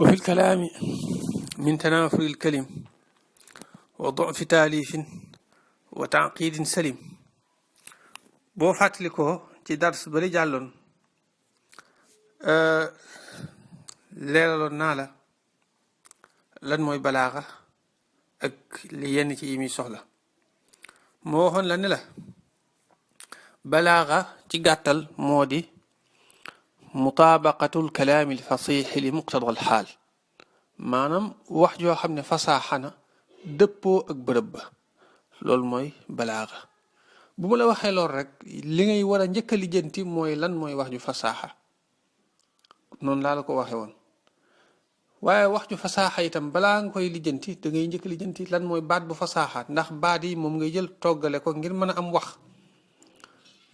وفي الكلام من تنافر الكلم وضعف تاليف وتعقيد سليم. boo fàttalikoo ci dars bari jàlloon leeraloon naa la lan mooy balaaxa ak li yenn ci yi muy soxla. moo waxoon la ne la balaaxa ci gàttal moo di mutaabaqatul kalaami alfasixi li muqtada alxaal, maanaam wax joo xam ne fasaaxa na dëppoo ak bërëb ba, loolu mooy balaaxa. bu ma la waxee lool rek li ngay war a njëkk a lijjanti mooy lan mooy wax ju fasaaxa, noonu laa la ko waxee woon. waaye wax ju fasaaxa itam balaa nga koy lijjanti da ngay njëkk a lijjanti lan mooy baat bu fasaaxa, ndax baat yi moom ngay jël toggale ko ngir mën a am wax.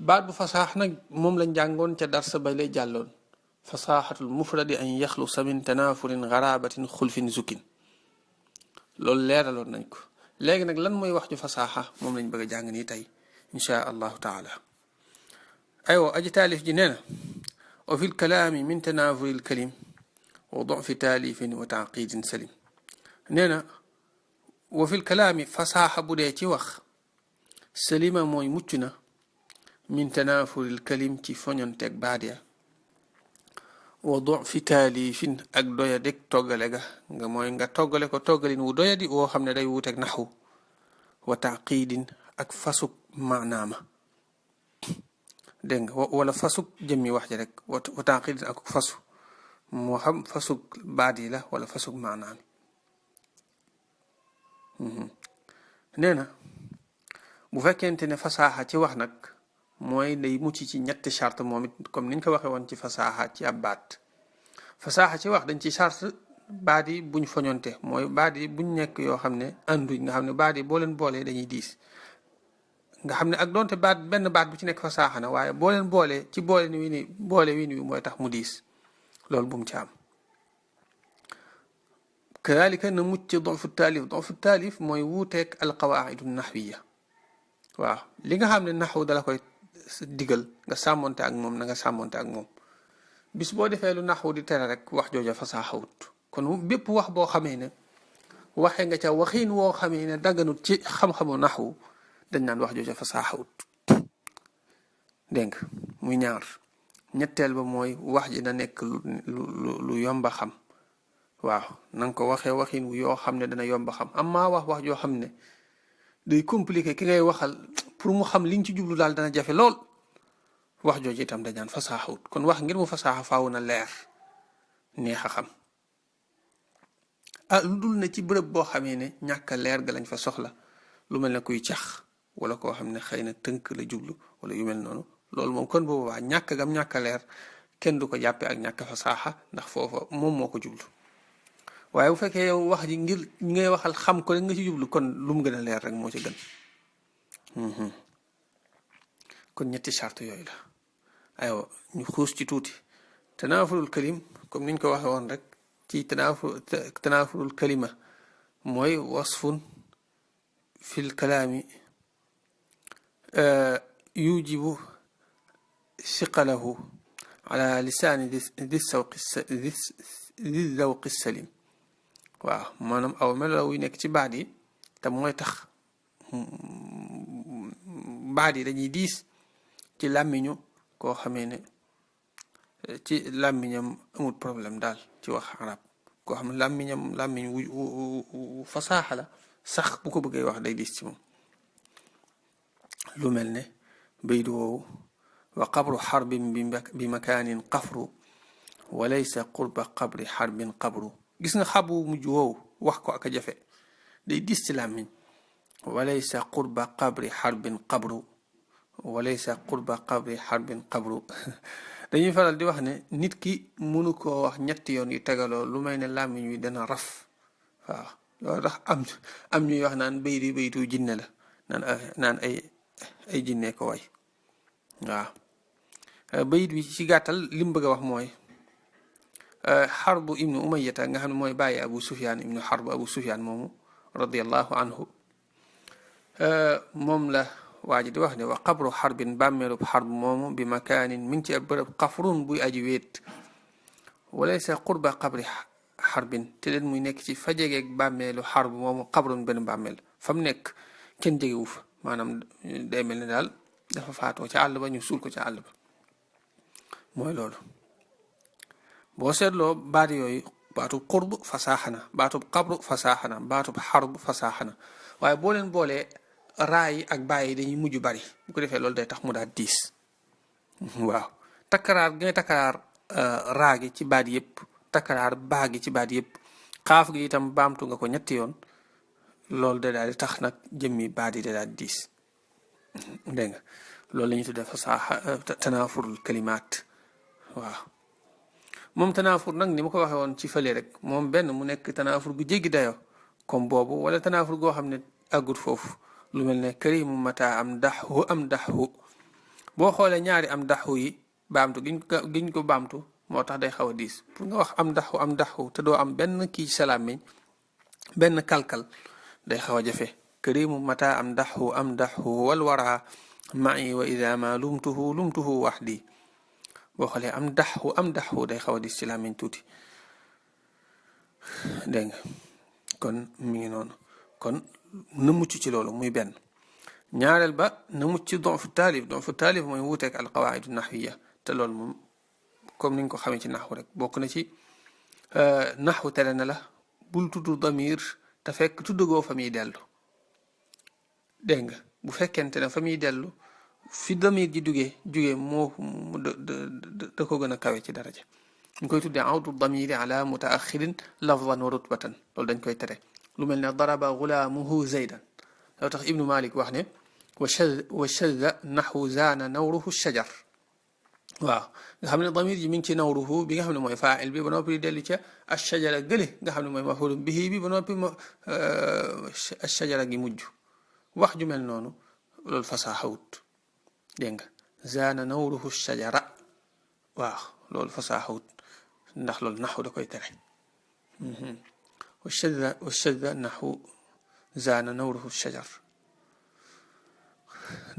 baat bu fasaax nag moom lañ jàngoon ca darsa ba lay jàlloon, fasaaxatul mufradi an yaxlusa min tanaafurin garabatin xulfin zukin, loolu leeraloon nañ ko. léegi nag lan mooy wax ju fasaaxa moom lañ bëgg a jàng nii tey insha allahu taala. aywa aji taalif ji nee na wa fi lkalaami min tanaafuri lkalim wa dofi taalifin wa taaqidin salim. nee na wa fi lkalaami fasaaxa bu dee ci wax salima mooy mucc na min tanaafuril kalim ci foñonteeg baat ya wa dofi taalifin ak doya deg toggale ga nga mooy nga toggale ko toggalin wu doya di woo xam ne day wuuteeg naxu wa taqidin ak fasuk maanaama dégg nga wala fasuk jëmmi wax ji rek wa taqidin ak fasu moo xam fasuk baat yi la wala fasuk maanaami. nee na bu fekkente ne fasaaxa ci wax nag mooy day mucc ci ñetti charte moom it comme niñ ko waxee woon ci fasaaxa ci ab baat. fasaaxa ci wax dañ ci charte baat yi buñ foñonte, mooy baat yi buñ nekk yoo xam ne ànduñ, nga xam ne baat yi boo leen boolee dañuy diis, nga xam ne ak doonte baat benn baat bu ci nekk fasaaxa na waaye boo leen boolee ci boole wi ni mooy tax mu diis, loolu bu mu ci am. kadalika na mucc ci dofu taalif mooy wuuteeg alqawaidu naxwiya. waaw li nga xam ne naxwu dala koy digal nga sàmmonte ak moom na nga sàmmonte ak moom. bis boo defee lu naxwu di tere rek wax jooja fasaaxawut. kon bépp wax boo xamee ne waxee nga ca waxiin woo xamee ne dagganut ci xam-xamu naxwu dañ naan wax jooja fasaaxawut. dégg nga muy ñaar. ñetteel ba mooy wax ji na nekk lu yomba xam. waaw na nga ko waxee waxiin wu yoo xam ne dana yomba xam. amma wax joo xam ne day compliqué ki ngay waxal pour mu xam li nga ci jublu daal dana jafe lool, wax jooju itam dañ naan fasaaxawut. kon wax ngir mu fasaaxa faaw na leer neex a xam. lu dul ne ci bërëb boo xamee ne ñàkk a leer ga lañ fa soxla, lu mel ne kuy cax wala koo xam ne xëy na tënk la jublu wala yu mel noonu, loolu moom kon boobu waa ñàkk a leer kenn du ko jàppee ak ñàkk fasaaxa, ndax foofa moom moo ko jublu. waaye bu fekkee yow wax ji ngir ñi ngay waxal xam ko rek nga ci jublu, kon lu mu gën a leer rek moo ci gën. kon ñetti charte yooyu la. aywa ñu xuus ci tuuti. tanaafurul kalim comme niñ ko waxee woon rek ci tanaafurul kalima mooy wasfun fil kalaami yujibu siqalahu ala lisaani di zawqi salim. waaw maanaam aw melo yu nekk ci baat yi te mooy tax baat yi dañuy diis ci làmmiñu koo xamee ne ci làmmiñam amul problème daal ci wax arab, koo xam ne làmmiñ wu fasaaxa la sax bu ko bëggee wax day diis ci moom. lu mel ne baydu woowu wa qabru xarbin bi makaanin qafru wa laysa qurba qabri xarbin qabru. gis nga xabu mujj woowu wax ko ak a jafe, day dis ci làmmiñ. walaysa qurba qabri xarbin qabru walaysa qurba qabri xarbin qabru. dañuy faral di wax ne nit ki mënu koo wax ñetti yoon yu tegaloo lu may ne làmmiñ wi dana raf. waaw loolu tax am ñuy wax naan baytu jinne la, naan ay jinne ko way. waaw bayit bi ci gàttal li mu bëgg a wax mooy xarbu ibnu umayata nga xam ne mooy bàyyi abu sufyaan ibnu xarbu abu sufyaan moomu radiallahu anhu, moom la waa ji di wax ne wa qabru xarbin bàmmeelub xarb moomu bi makaanin mi ngi ci ab bërëb xafrun buy aji wéet walaysa qurba qabri xarbin te leen muy nekk ci fa jegeeg bàmmeelu xarb moomu xabrun benn bàmmeel fa mu nekk kenn jegewu fa maanaam day mel ne daal dafa faatoo ca àll ba ñu suul ko ca àll ba mooy loolu boo seetloo baat yooyu baatub xurb fasaaxana baatub xabru fasaaxana baatub xarb fasaaxana waaye boo leen boolee raa yi ak bàyyi dañuy mujj bari bu ko defee loolu day tax mu daal diis waaw takkaraar gi ngay takkaraar raa gi ci baat yëpp takkaraar baa gi ci baat yëpp xaaf gi itam baamtu nga ko ñetti yoon loolu da daal di tax nag jëmmi baat yi da daal di diis dégg nga loolu la ñuy tuddee fasaaxa tanaafurul kalimaat waaw moom tanaafur nag ni ma ko waxee woon ci fële rek moom benn mu nekk tanaafur gu jéggi dayoo comme boobu wala tanaafur goo xam ne àggut foofu lu mel ne karimu mata am daxu boo xoolee ñaari am daxu yi baamtu giñ ko baamtu moo tax day xaw a diis pour nga wax am daxu te doo am benn kii salaamiñ benn kalkal day xaw a jafe karimu mata am daxu wal wara ma'i wa ida ma lumtuhu waxdi boo xoolee am daxu day xaw a diis ci làmmiñ tuuti dégg nga kon mi ngi noonu kon na mucc ci loolu muy benn ñaareel ba na mucc ci donfu taalif mooy wuuteeg alqawaidu naxwiya te loolu moom comme niñ ko xamee ci naxwu rek bokk na ci naxwu tere na la bul tudd damir te fekk tuddagoo fa muy dellu dégg nga bu fekkente ne fa muy dellu fi damir ji jugee moo da ko gën a kawe ci daraja ñu koy tuddee awdu damiri ala mutaaxirin lafdan wa rutbatan loolu dañ koy tere lu mel ne daraba gulaamuhu zaydan loo tax ibnu malik wax ne wa shadda naxwu zaana nawruhu shajar waaw nga xam ne damir ji mi ngi ci nawruhu bi nga xam ne mooy faa'il bi ba noppi dellu ca ashajara gële nga xam ne mooy maf'ulun bihi bi ba noppi ashajara gi mujj wax ju mel noonu loolu fasaaxawut dégg nga zaana nawruhu shajara waaw loolu fasaaxawut ndax loolu naxwu da koy tere wa shadda naxwu zaana nawruhu shajar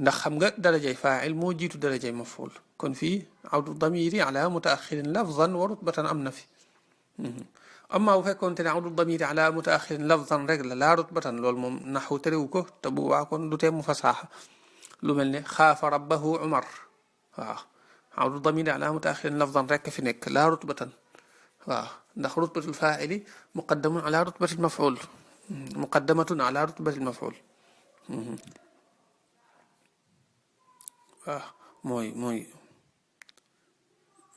ndax xam nga darajay faa'il moo jiitu darajay maf'ul kon fii awdu damiri ala mutaaxirin lafzan wa rutbatan am na fi amma bu fekkoonte ne awdu damiri ala mutaaxirin lafzan rek la laa rutbatan loolu moom naxwu terewu ko te bu waa kon du tee mu fasaaxa lu mel ne xaafa rabbahu umar waaw awdu damiri ala mutaaxirin lafzan rek fi nekk laa rutbatan waaw ndax rutbatul faa'ili muqaddamun ala rutbatil maf'ul muqaddamatun ala rutbatil maf'ul waaw mooy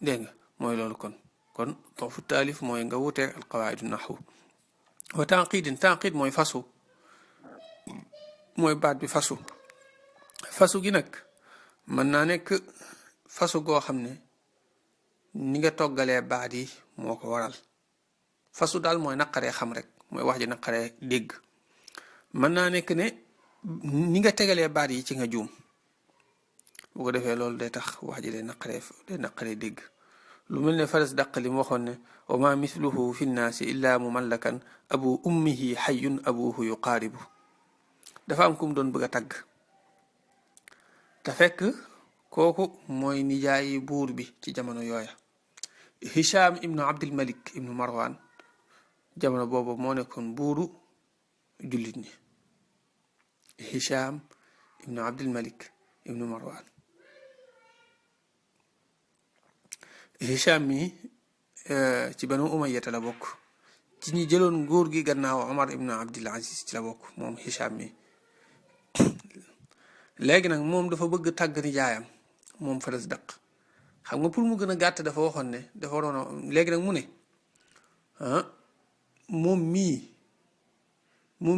dégg nga mooy loolu kon toofu taalif mooy nga wuteeg alqawaidu naxwu wa tanqid mooy fasu mooy baat bi fasu gi nag mën naa nekk fasu goo xam ne ni nga toggalee baat yi moo ko waral fasu daal mooy naqaree xam rek mooy wax ji naqaree dégg mën naa nekk ne ni nga tegalee baat yi ci nga juum bu ko defee loolu day tax wax ji day naqaree dégg lu mel ne faras dàq li mu waxoon ne wa ma misluhu fi nnaasi illa mumallakan abu ummihi xayyun abuhu yuqaaribu dafa am ku mu doon bëgg a tagg te fekk kooku mooy nijaayi buur bi ci jamono yooya Hisham ibnu Abdul Malik ibnu Marwan jamono boobu moo nekkoon buuru jullit ñi Hisham ibnu Abdul Malik ibnu Marwan Hisham mi ci banu Umayyata la bokk ci ñi jëloon nguur gi gannaaw Omar ibnu Abdul Aziz ci la bokk moom Hisham mi léegi nag moom dafa bëgg tàgg nijaayam moom faras daq xam nga pour mu gën a gàtt dafa waxoon ne dafa waroon a léegi nag mu ne moom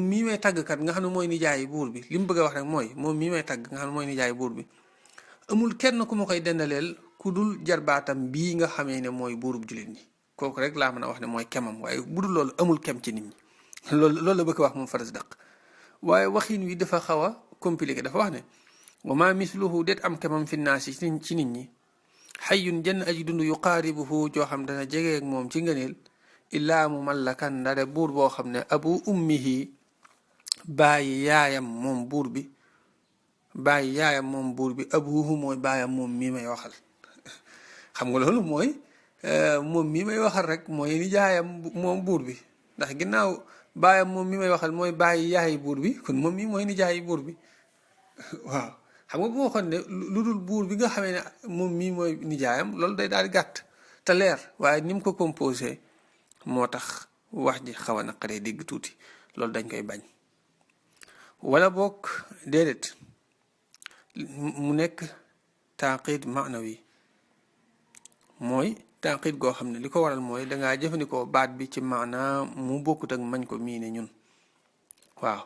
mii may tàggkat nga xam ne mooy nijaayi buur bi li mu bëgg a wax rek mooy moom mii may tàgg nga xam ne mooy nijaayi buur bi amul kenn ku ma koy dendaleel ku dul jarbaatam bii nga xamee ne mooy buurub jullit ñi kooku rek laa mën a wax ne mooy kemam waaye bu dul loolu amul kem ci nit ñi loolu la bëgg a wax moom faras daq waaye waxin wi dafa xaw a compliqué dafa wax ne wa ma misluhu det am kemam fi naasi ci nit ñi xayyun jenn aji dund yuqaaribuhu joo xam dana jegeeg moom ci ngëneel illaa mu mallakan ndare buur boo xam ne abu ummihi bàyyi yaayam moom buur bi abuhu mooy baayam moom mii may waxal xam nga loolu mooy moom mi may waxal rek mooy nijaayam moom buur bi ndax ginnaaw baayam moom mi may waxal mooy bàyyi yaayi buur bi kon moom mi mooy nijaayi buur bi waaw xam nga bu ma waxoon ne lu dul buur bi nga xamee ne moom mii mooy nijaayam loolu day daal di gàtt te leer waaye ni mu ko composé moo tax wax ji xaw a naqaree dégg tuuti loolu dañ koy bañ wala boog déedéet mu nekk taqid maanawi mooy taqid goo xam ne li ko waral mooy dangaa jëfandikoo baat bi ci maanaa mu bokkut ak mañ ko miine ñun waaw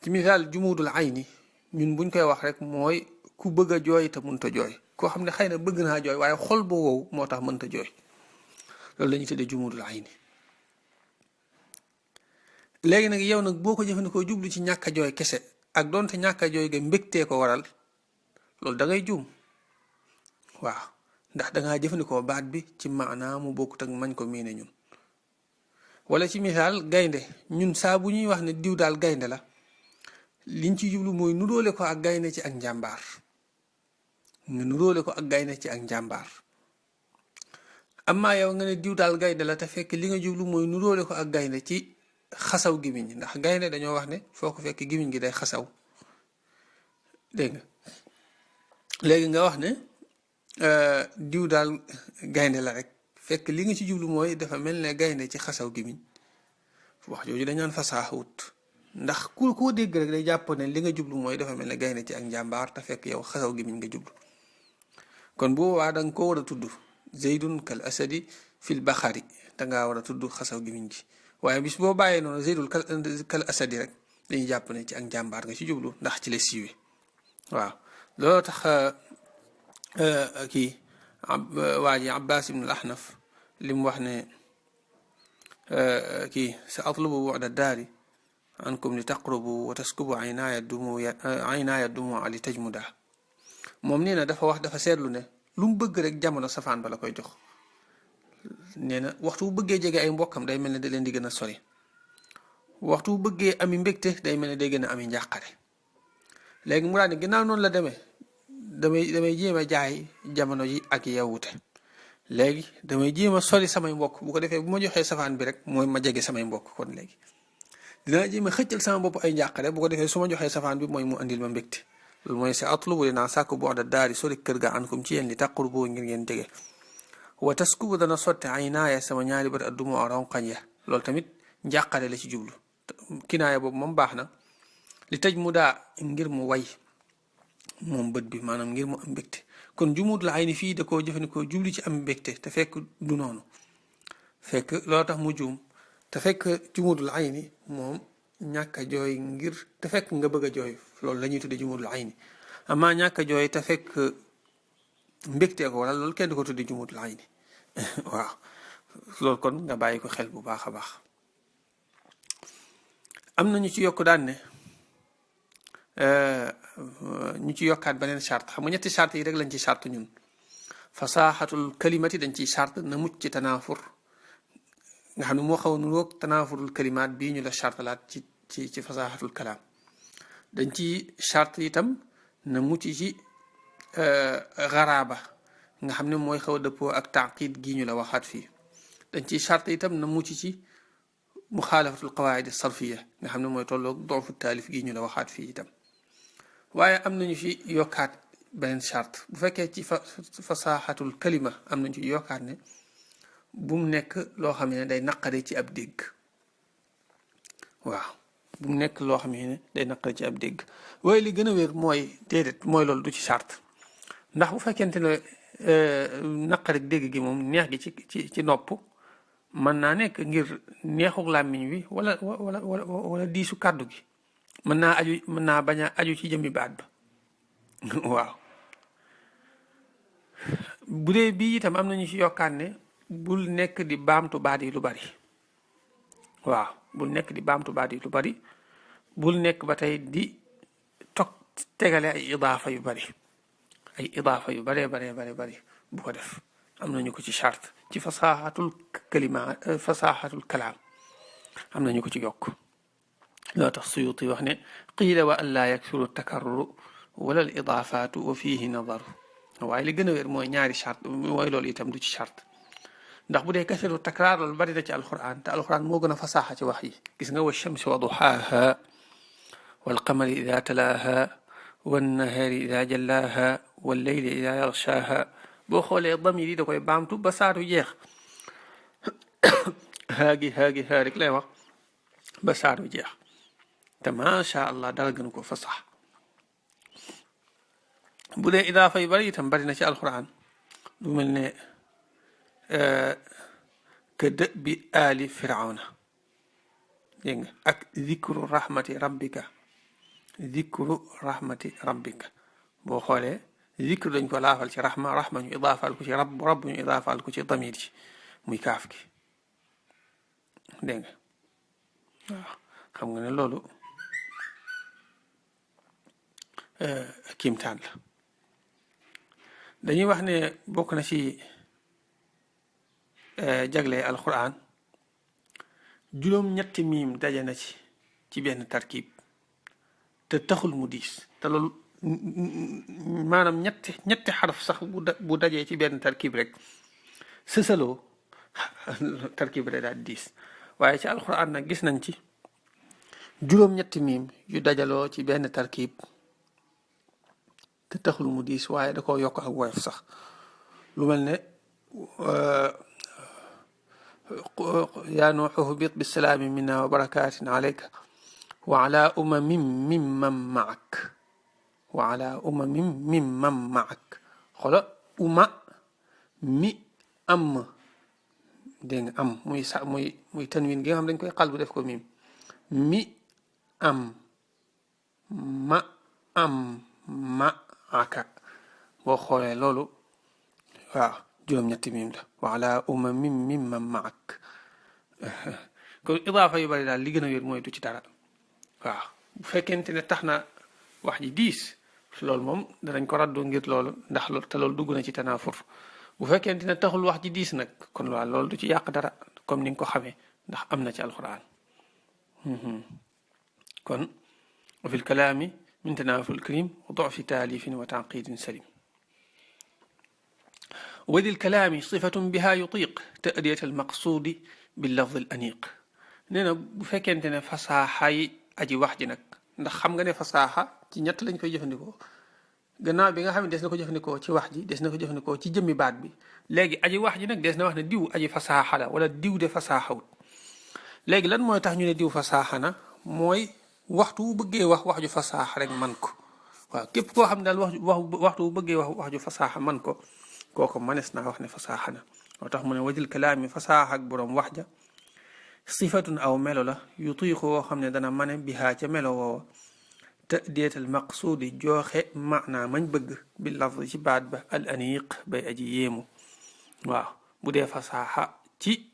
ci misaal jumuudul ayni ñun buñ koy wax rek mooy ku bëgg a jooy te mënta jooy koo xam ne xëy na bëgg naa jooy waaye xol ba wow moo tax mënta jooy loolu la ñuy tuddee jumuudul ayni léegi nag yow nag boo ko jëfandikoo jublu ci ñàkk a jooy kese ak doonte ñàkk a jooy ga mbégtee ko waral loolu da ngay juum waaw ndax dangaa jëfandikoo baat bi ci maanaa mu bokkut ak mañ ko miine ñun wala ci misaal gaynde ñun saa bu ñuy wax ne diw daal gaynde la liñ ci jublu mooy nuróole ko ak gaynde ci ak njàmbaar nga nuróole ko ak gaynde ci ak njàmbaar amaa yow nga ne diw daal gaynde la te fekk li nga jublu mooy nuróole ko ak gaynde ci xasaw gimiñ ndax gaynde dañoo wax ne foo ko fekk gimiñ gi day xasaw dégg nga léegi nga wax ne diw daal gaynde la rek fekk li nga ci jublu mooy dafa mel ne gaynde ci xasaw gimiñ wax jooju dañaan fasaaxawut ndax ku koo dégg rek day jàpp ne li nga jublu mooy dafa mel ne gaynde ci ak njàmbaar te fekk yow xasaw gimiñ nga jublu kon bu boobaa da nga ko war a tudd zeydun kal asadi fil baxari dangaa war a tudd xasaw gimiñ gi waaye bis boo bàyyee noonu zeydul kal asadi rek dañuy jàpp ne ci ak njàmbaar nga ci jublu ndax ci la siiwee waaw looloo tax kii waa ji Abbas ibn al-Ahnaf li mu wax ne kii sa atlubu bu'da daari ankum li taqrubu wa taskubu aynaaya dumu li tajmuda moom nee na dafa seetlu ne lu mu bëgg rek jamono safaan ba la koy jox nee na waxtu bu bëggee jege ay mbokkam day mel ne da leen di gën a sori waxtu bu bëggee ami mbégte day mel ne day gën a ami njàqare léegi mu daal ne ginnaaw noonu la demee damay jéem a jaay jamono ji ak yeewute léegi damay jéem a sori samay mbokk bu ko defee bu ma joxee safaan bi rek mooy ma jege samay mbokk kon léegi dinaa jéem a xëccal sama bopp ay njàqare bu ko defee su ma joxee safaan bi mooy mu andil ma mbégte loolu mooy sa atlubu dinaa sàkk bu da daari sori kër ga ankum ci yéen li taqrubu ngir ngeen jege wa taskubu dana sotti ay naaya sama ñaari bët addumu ronqañ ya loolu tamit njàqare la ci jublu kinaaya boobu moom baax na li tëj mu daa ngir mu way moom bët bi maanaam ngir mu am mbégte kon jumuud la ay ni fii da koo jëfandikoo jubli ci am mbégte te fekk du noonu fekk loolu tax mu juum te fekk jumuudul ayni moom ñàkk a jooy ngir te fekk nga bëgg a jooy loolu la ñuy tuddee jumuudul ayni amaa ñàkk a jooy te fekk mbégtee ko waral loolu kenn du ko tuddee jumuudul ayni waaw loolu kon nga bàyyi ko xel bu baax a baax am na ñu ci yokk daan ne ñu ci yokkaat beneen charte xam nga ñetti charte yi rek lañ ci charte ñun fasaaxatul kalimati dañ ciy charte na mucc ci tanaafur nga xam ne moo xaw a nuroog tanaafurul kalimaat bii ñu la chartalaat ci fasaaxatul kalaam dañ ci charte itam na mucc ci xaraaba nga xam ne mooy xaw a dëppoo ak taqid gii ñu la waxaat fii dañ ciy charte itam na mucc ci muxaalafatul qawaid sarfiya nga xam ne mooy tolloog doofu taalif gii ñu la waxaat fii itam waaye am nañu fi yokkaat beneen charte bu fekkee ci fasaaxatul kalima am nañu ci yokkaat ne bu mu nekk loo xam ne day naqari ci ab dégg waaw bu mu nekk loo xam ne day naqari ci ab dégg waaye li gën a wér mooy déedéet mooy loolu du ci charte ndax bu fekkente ne naqari dégg gi moom neex gi ci nopp mën naa nekk ngir neexuk làmmiñ wi wala diisu kàddu gi mën naa bañ a aju ci jëmmi baat ba waaw bu dee bii itam am nañu ci yokkaat ne bul nekk di baamtu baat yi lu bari waaw bul nekk di baamtu baat yi lu bari bul nekk ba tey di tegale ay idaafa yu bari ay idaafa yu baree bari bu ko def am nañu ko ci charte ci fasaaxatul kalaam am nañu ko ci yokk loo tax Suyuti wax ne qiila wa an laa yaksuru takarruru wala al idaafaatu wa fiihi nadaru waaye li gën a wér mooy ñaari charte mooy loolu itam du ci charte ndax bu dee kasatu takraar loolu bari na ci alquran te alquran moo gën a fasaaxa ci wax yi gis nga wa shamsi wa duhaaha wal qamari ida talaaha wan nahaari ida jallaaha wal layli ida yaxshaaha boo xoolee damir yi da koy baamtu ba saatu jeex haa rek lay wax ba saatu jeex te macha allah dara gën ko fasax bu dee idaafa yu bari itam bari na ci alquran lu mel ne ka dë bi aali firawna dégg nga ak zikru rahmati rabbika boo xoolee zikru dañ ko laafal ci rahma ñu idaafal ko ci rabb ñu idaafal ko ci damir ci muy kaaf gi dégg nga waaw xam nga ne loolu kiimtaan la dañuy wax ne bokk na ci jagle alquran juróom-ñetti miim daje na ci benn tarkib te taxul mu diis te loolu maanaam ñetti xaraf sax bu dajee ci benn tarkib rek sësaloo tarkib rek daal diis waaye ci alquran nag gis nañ ci juróom-ñetti miim yu dajaloo ci benn tarkib te taxul mu diis waaye da koo yokk ak woyof sax lu mel ne yaa nuuhu ihbit bisalaami minna wa barakaatin alayka wa ala umamin mimman maak xola uma mi am dégg nga am muy tanwin gi nga xam dañ koy xal bu def ko mim mi am ma aka boo xoolee loolu waaw juróom-ñetti miim la wa ala umamin mimman maak kon idaafa yu bari daal li gën a wér mooy du ci dara waaw bu fekkente ne tax na wax ji diis loolu moom danañ ko raddu ngir loolu ndax loolu dugg na ci tanaafur bu fekkente ne taxul wax ji diis nag kon waaw loolu du ci yàq dara comme ni nga ko xamee ndax am na ci alquran kon wa fi lkalaami min tanaaful karim wa dofi taalifin wa tanqidin salim wa di lkalaami sifatun biha yutiq ta'diyat almaqsuudi billafd alaniq nee na bu fekkente ne fasaaxa yi aji wax ji nag ndax xam nga ne fasaaxa ci ñett lañ koy jëfandikoo gannaaw bi nga xam ne des na ko jëfandikoo ci wax ji des na ko jëfandikoo ci jëmmi baat bi léegi aji wax ji nag des na wax ne diw aji fasaaxa la wala diw de fasaaxawut léegi lan mooy tax ñu ne diw fasaaxa na mooy waxtu wu bëggee wax ju fasaaxa rek man ko waaw képp koo xam ne daal waxtu wu bëggee wax ju fasaaxa man ko kooku manes naa wax ne fasaaxa na moo tax mu ne wajil kalaami fasaaxa ak boroom wax ja sifatun aw melo la yutiixu woo xam ne dana mane bihaa ca melo woowa ta'diyatal maqsuudi jooxe maanaa mañ bëgg bi lafz ci baat ba al aniq bay aji yéemu waaw bu dee fasaaxa ci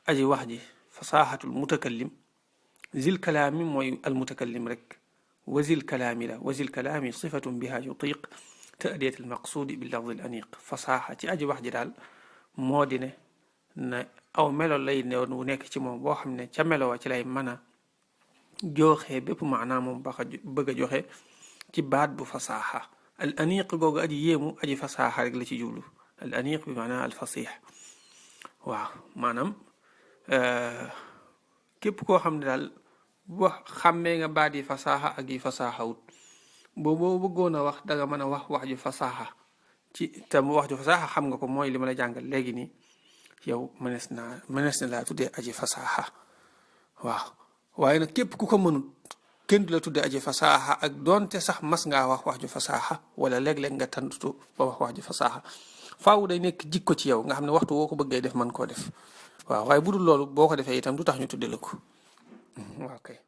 aji wax ji fasaaxatul mutakallim zil kalaami mooy al mutakallim rek wazil kalaami la wazil kalaami sifatun bihaa yutiiq ta'diyatal maqsuudi bi lafz al aniq fasaaxa ci aji wax ji daal moo di ne na aw melo lay newoon wu nekk ci moom boo xam ne ca melo wa ci lay mën a joxe bépp maanaa moom bëgg a joxe ci baat bu fasaaxa al aniq googu aji yéemu aji fasaaxa rek la ci jublu al aniq bi maanaa al fasix waaw maanaam képp koo xam ne daal wax xàmmee nga baat yi fasaaxa ak yi fasaaxawut boo bëggoon a wax danga mën a wax ju fasaaxa ci te wax ju fasaaxa xam nga ko mooy li ma la jàngal léegi nii yow mënees na laa tuddee aji fasaaxa waaw waaye nag képp ku ko mënut kenn du la tuddee aji fasaaxa ak doonte sax mas ngaa wax ju fasaaxa wala léeg-léeg nga tantutu ba wax ju fasaaxa faaw day nekk jikko ci yow nga xam ne waxtu woo ko bëggee def mën koo def waaw waaye bu dul loolu boo ko defee itam du tax ñu tuddee la ko waaw kay